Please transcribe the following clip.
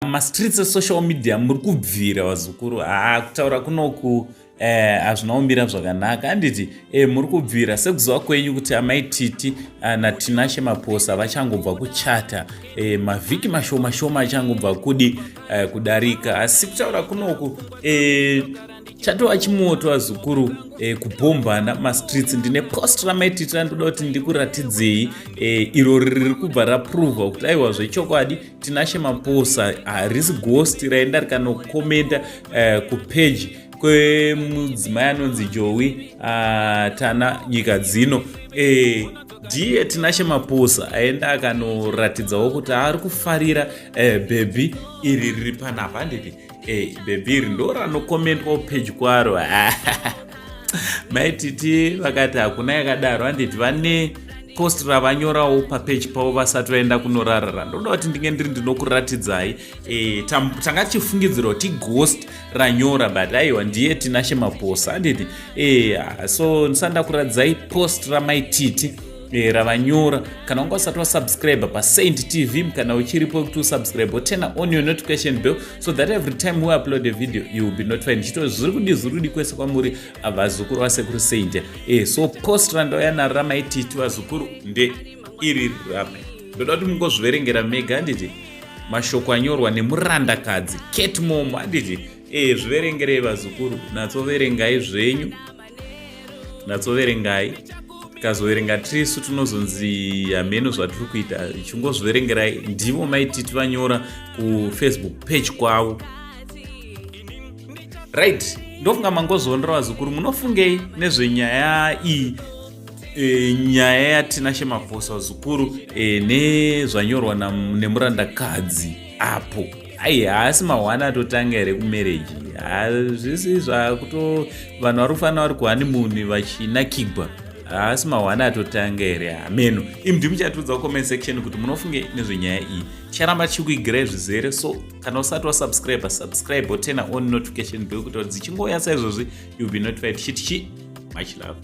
Mastreets esocial media muri kubvira vazukuru. Haa, kutaura kunoku hazvina kumira zvakanaka, handiti? Muri kubvira sekuziva kwenyu kuti amai Titi naTinashe Maposa vachangobva kuchata mavhiki mashoma shoma achangobva kudi kudarika. Asi kutaura kunoku chatova chimoto vazukuru, kubhombana mastreets. Ndine post ramai Titi randoda kuti ndikuratidzei, iro riri kubva raprova kuti aiwa, zvechokwadi Tinashe Maposa harisi ghost raenda rikanokomenda kupage kwemudzimai anonzi Jowi Tana nyika dzino. Ndiye Tinashe Maposa aenda akanoratidzawo kuti ari kufarira bhebhi iri riri panapa, handiti? Bhebhi iri ndo ranokomendwa kupage kwaro. Maititi vakati hakuna yakadaro, handiti? Vane post ravanyorawo papeji pavo vasati vaenda kunorarara. Ndoda kuti ndinge ndiri ndinokuratidzai. Tanga tichifungidzira kuti ghost ranyora, but aiwa, ndiye Tinashe Maposa, handiti? So ndisanda kuratidzai post ramaititi ravanyora. Kana wanga usati wasubscribe paSaint TV, kana uchiripo kuti usubscribe, turn on your notification bell so that every time we upload a video you will be notified. Ndichito zviri kudi, zviri kudi kwese kwamuri vazukuru vasekuru Saint. So post randauya naro ramaititi vazukuru nde iri rapa. Ndoda kuti mungozviverengera mega, handiti? Mashoko anyorwa nemurandakadzi Cat Mom, handiti? Zviverengerei vazukuru, natsoverengai zvenyu, natsoverengai. Tikazoverenga tirisu tinozonzi hameno zvatiri kuita. Chingozviverengerai, ndivo maititi vanyora kuFacebook page kwavo. Right, ndofunga mangozondora vazukuru. Munofungei nezvenyaya iyi, nyaya yaTinashe Maposa vazukuru, nezvanyorwa nemurandakadzi apo? Ai, haasi mahwana atotanga here kumarriage? Hazvisi zvakuto vanhu vari kufanira vari kuhoneymoon vachinakigwa. Haasi mahwana atotanga here? Hameno, imi ndimi muchatiudza kucomment section kuti munofunge nezvenyaya iyi. Ticharamba tichikuigirai zvizere, so kana usati wasubscribe, subscribe, woturn on notification bell kuti dzichingoya saizvozvi you'll be notified. Tichiti chi much love.